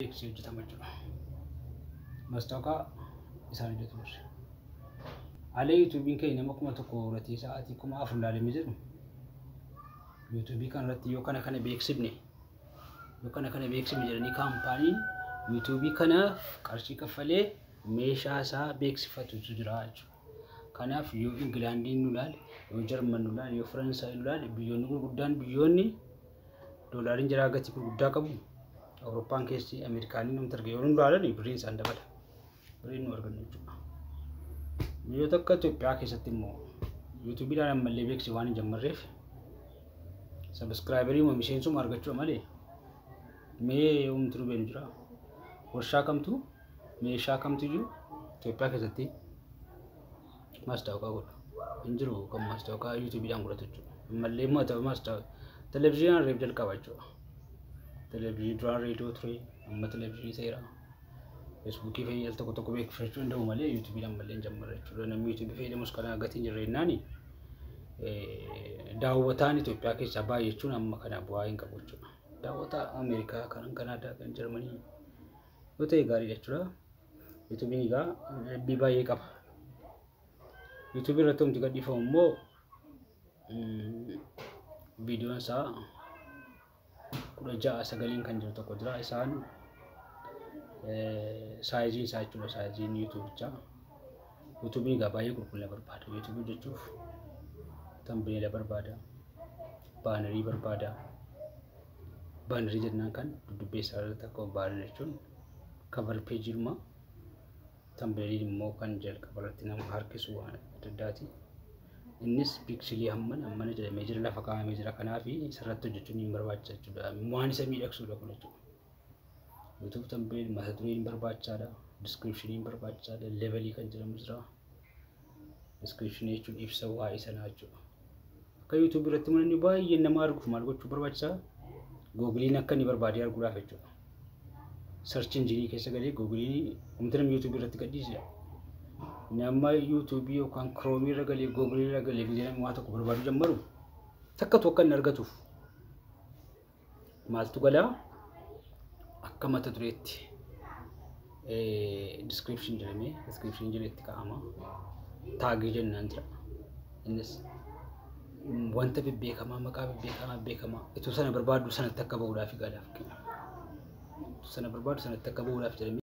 Beeksisa hojjetama jechuudha. Mastooqaa isaan hojjetu barre. Alee yuutuubiin keenya nama 1000 horatee sa'aatii 4000 ilaalamee jedhu, yuutuubii kanarratti yoo kana kana beeksifne, yoo kana kana beeksifne jedhanii kaampaaniin yuutuubii kanaaf qarshii kaffalee meeshaa isaa beeksifatutu jira jechuudha. Kanaaf yoo Ingilaandiin nu ilaale, yoo Jarman nu ilaale, yoo Faransaay nu ilaale, biyyoonni gurguddaan, biyyoonni doolaariin jiraa gatii gurguddaa qabu, Awurooppaan keessi, Ameerikaanii namni arge yoo nu ilaalan birriin isaan dabala. Birriin nu argannu jechuudha. Biyyoota akka Itoophiyaa keessatti immoo yuutuubiidhaan ammallee beeksisa waan hin jammarreef, subscriberii miseensuma argachuu malee mee homtuu nu beenu jira. Warshaa kamtu, meeshaa kamtuyyuu Itoophiyaa keessatti maastaawoqaa godha? Hin jiru kan maastaawoqaa yuutuubiidhaan godhatu jechuudha. Ammallee immoo ta'u maastaawoqaa televezyiinaan reef jalqaba jechuudha. Televezyiinii duraan reediyoo ture, amma televezyiinii ta'eera. Feesbuukii fayyadamu al tokko tokko beeksifachuu danda'u malee yuutuubiidhaan ammallee hin jammarre jechuudha. Namni yuutuubii fayyadamus kana gatii hin jirre daawwataan Itoophiyaa keessaa baay'achuun amma kana bu'aa hin qabu jechuudha. Daawwataa Ameerikaa, kan Kanaadaa, kan Jarmanii yoo ta'e gaariidha jechuudha. Yuutuubiin egaa dhibbii baay'ee qaba. Yuutuubii irratti wanti gadhiifamu immoo viidiyoon isaa 16:9 kan jiru tokko jira. Isaan sizeiin isaa jechuudha, sizeiin yuutuubichaa. Yuutuubiin egaa baay'ee qulqullina barbaada. Yuutuubii hojjechuuf thumbnaila barbaada. Bannerii barbaada. Bannerii jennaan kan dudubbeessaa irratti akka banner jechuun cover pageiidhuma. Thumbnailiin immoo kan jalqaba irratti nama harkisu waan adda addaati. Innis pixelii hammana hammana jedhamee jira, lafa kaa'amee jira. Kanaaf sirratti hojjechuun hin barbaachisa jechuudha. Waan isa miidhagsuudha kun jechuudha. YouTube thumbnail, mata dureen barbaachisaadha. Descriptioniin barbaachisaadha. Labelii kan jedhamu jira. Descriptionii jechuun ibsa waa'ee sanaa jechuudha. Akka YouTube irratti namni baay'een nama arguuf maal gochuu barbaachisaa? Googleiin akka inni barbaadee arguudhaaf jechuudha. Search engineii keessa galee Googleiin wanti namni YouTube irratti gadhiise, nama YouTubeii yookaan Chromeii irra galee, Googleii irra galee gisee namni waa tokko barbaaduu jammaru takkatu akka inni argatuuf maaltu galaa? Akka mata dureetti description jedhamee, description jedhetti kaa'ama. Tagii jennaan jira. Innis wanta bebbeekamaa, maqaa bebbeekamaa beekamaa itoo sana barbaaddu sanatti akka bahuudhaaf gala. Sana barbaadu sanatti akka bahuudhaaf jedhamee.